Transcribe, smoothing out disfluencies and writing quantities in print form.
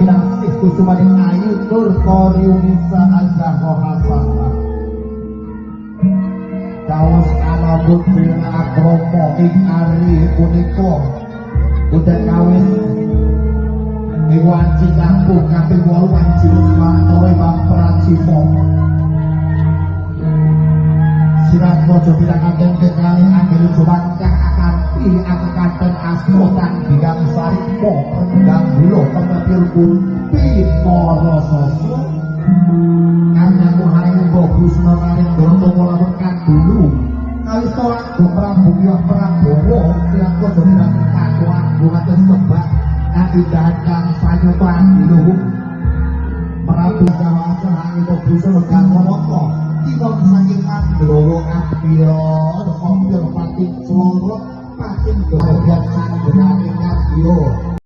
Kinarsih Kusumaning Ayu Nur Koryunisa Azahro Hasanah. Daos alabut bina akromo ing ari punika udan kawis ing wanci kampung kaping 8 wanci Nuswantara Imam Pracima. Sirat mojo pinanganten kekali anggene jumangkah akanthi akakanten asma tanggiang sarikma renggang gula temepir kunti marasasa kanyamu haring busna maring Ndara lamun kandulu kawista agung Prabu Kyah Prabawa sirat mojo pinanganten kaku agung atus tebak kaindahan kang sanyata adiluhung Prabu Jawasa hangita busana Gangwanaka kinong saking Mandlawa abya kopya pating cloro pating gobyan sanggerane kadya.